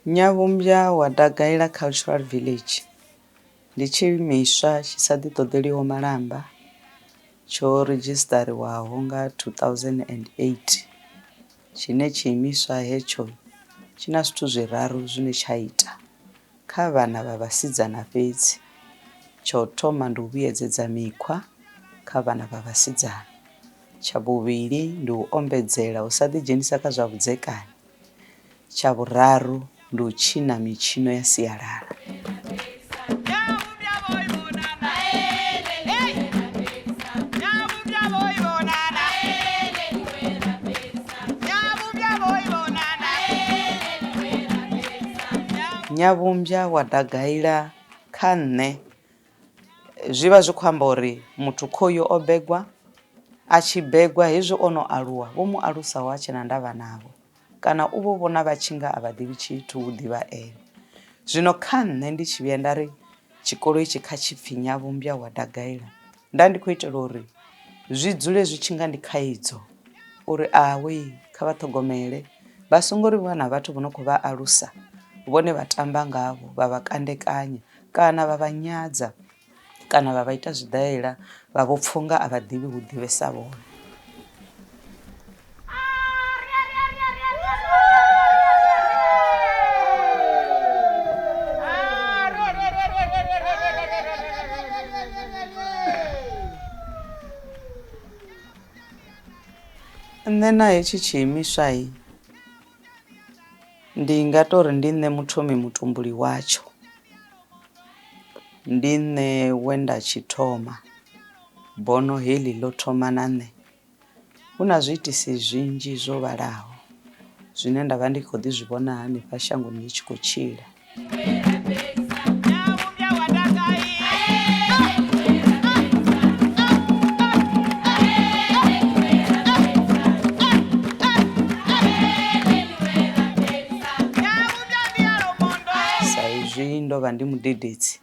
Nyavhumbya wa Dagaila Cultural Village ndi tshiimiswa tshi sa ḓiṱoḓeliho malamba tsho redzhisiṱariwaho nga 2008, tshine tshiimiswa hetsho tshi na zwithu zwiraru zwine tsha ita kha vhana vha vhasidzana fhedzi. Tsha u thoma ndi u vhuyedzedza mikhwa kha vhana vha vhasidzana, tsha vhuvhili ndi u ombedzela u sa ḓi dzhenisa kha zwa vhudzekani, tsha vhuraru ndi u tshina mitshino ya sialala. Nyavhumbya wa dagaila kha nṋe zwi vha zwi khou amba uri muthu khoyu o begwa a tshi begwa hezwi ono aluwa vho mu alusaho ha tshe na ndavha navho kana u vho vhona vha tshi nga a vha ḓivhi tshithu hu ḓivha ene. Zwino kha nṋe ndi tshi vhuya nda ri tshikolo itshi kha tshipfi Nyavhumbya wa Dagaila nda ndi khou itela uri zwi dzule zwi tshi nga ndi khaidzo uri ahwe kha vha ṱhogomele vha songo ri vha na vhathu vho no kho vha alusa vhone vha tamba ngavho vha vha kandekanya kana vha vha nyadza kana vha vha ita zwiḓaela vha vho pfha unga a vha ḓivhi hu ḓivhesa vhone. Nṋe na hetshi tshiimiswa ndi nga tori ndi nṋe muthomi mutumbuli watsho, ndi nṋe we nda tshi thoma bono heḽi ḽo thoma na nṋe. Hu na zwiitisi zwinzhi zwo vhalaho zwine nda vha ndi kho ḓi zwi vhona hanefha shangoni ndi tshi khou tshila. Sa izwi ndo vha ndi mudededzi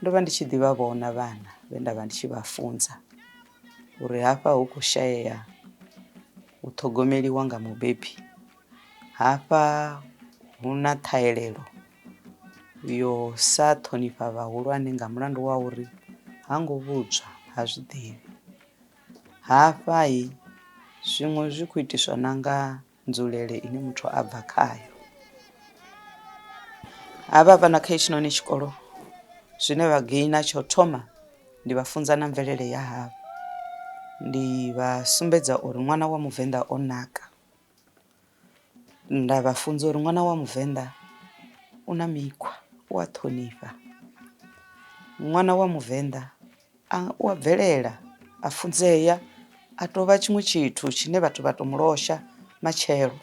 ndo vha ndi tshi ḓi vha vhona vhana vhe nda vha ndi tshi vha funza uri hafha hu khou shayea u ṱhogomeliwa nga mubebi, hafha hu na ṱhahelelo yo sa ṱhonifha vhahulwane nga mulandu wa uri ha ngo vhudzwa ha zwiḓivhi. Hafha zwiṅwe zwi kho itiswa na nga nzulele ine muthu a bva khayo. Havha vhana kha hetshinoni tshikolo zwine vha gainer tsha u thoma ndi vha funza na mvelele ya havho, ndi vha sumbedza uri ṅwana wa muvenḓa o naka, nda vha funza uri ṅwana wa muvenḓa u na mikhwa u a ṱhonifha, ṅwana wa muvenḓa u a bvelela a funzea a tou vha tshiṅwe tshithu tshine vhathu vha to mu losha matshelo.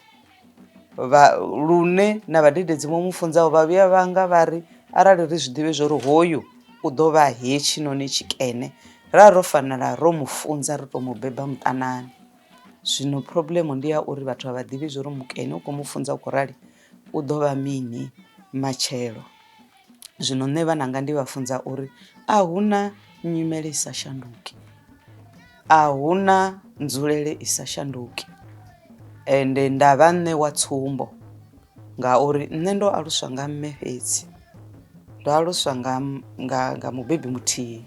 Vha lune na vhadededzi vho mu funzaho vha vhuya vhanga vha ri arali ri zwiḓivhe zwori hoyu u ḓo vha hetshinoni tshikene ra ro fanela ro mu funza ro to mu beba muṱanani. Zwino problem ndi ya uri vhathu a vha ḓivhi zwori mukene u kho mu funza u khou rali u ḓo vha mini matshelo. Zwino nṋe vhananga ndi vha funza uri a hu na nyimele i sa shanduki, a hu na nzulele i sa shanduki ende nda vha nṋe wa tsumbo ngauri nṋe ndo aluswa nga mme fhedzi, ndo aluswa nga nga nga mubebi muthihi,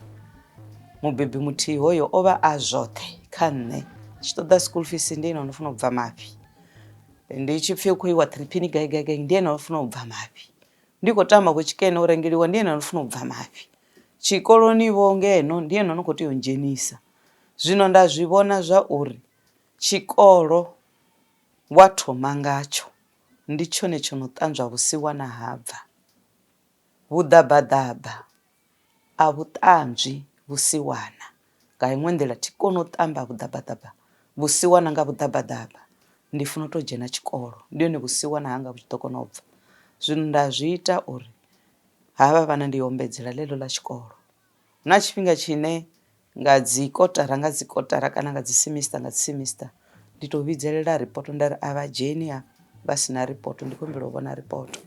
mubebi muthihi hoyo o vha a zwoṱhe kha nṋe tshi ṱoḓa school fees ndi ene ono funa u bva mafhi, ndi tshi pfhi hu khou iwa ṱhiriphini gai gai gai ndi ene ono funa u bva mafhi. Ndi khou tama vho tshikene u rengeliwa ndi ene ano funa u bva mafhi, tshikoloni vho ngeno ndi ene ano kho tea u ndzhenisa. Zwino nda zwi vhona zwa uri tshikolo wa thoma ngatsho ndi tshone tsho no ṱanzwa vhusiwana ha bva, vhuḓabaḓaba a vhu ṱanzwi vhusiwana nga iṅwe nḓila thi koni u ṱamba vhuḓabaḓaba vhusiwana nga vhuḓabaḓaba ndi funa u to dzhena tshikolo ndi hone vhusiwana hanga vhu tshi ḓo kona u bva. Zwino nda zwi ita uri havha vhana ndi ombedzela ḽeḽo ḽa tshikolo hu na tshifhinga tshine nga dzi kotara nga dzi kotara kana nga dzi simister nga dzi simister ndi to vhidzelela ripoto nda ri a vha dzheni hafha vha si na ripoto ndi khou humbela u vhona ripoto.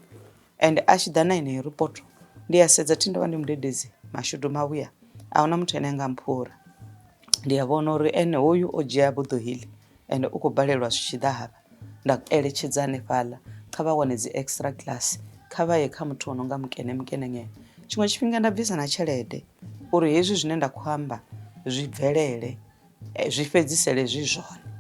Ende a tshi ḓa na yeneyo ripoto ndi a sedza thi ndo vha ndi mudededzi mashudu mavhuya ahuna muthu ane anga mphura ndi a vhona uri ene hoyu o dzhia buḓo heḽi ende u khou balelwa zwi tshi ḓa hafha nda eletshedza hanefhaḽa kha. Kha vha wane dzi extra class, kha vha ye kha muthu o no nga mukene mukene ngeno. Tshiṅwe tshifhinga nda bvisa na tshelede uri hezwi zwine nda khou amba zwi bvelele, zwi fhedzisele zwi zwone.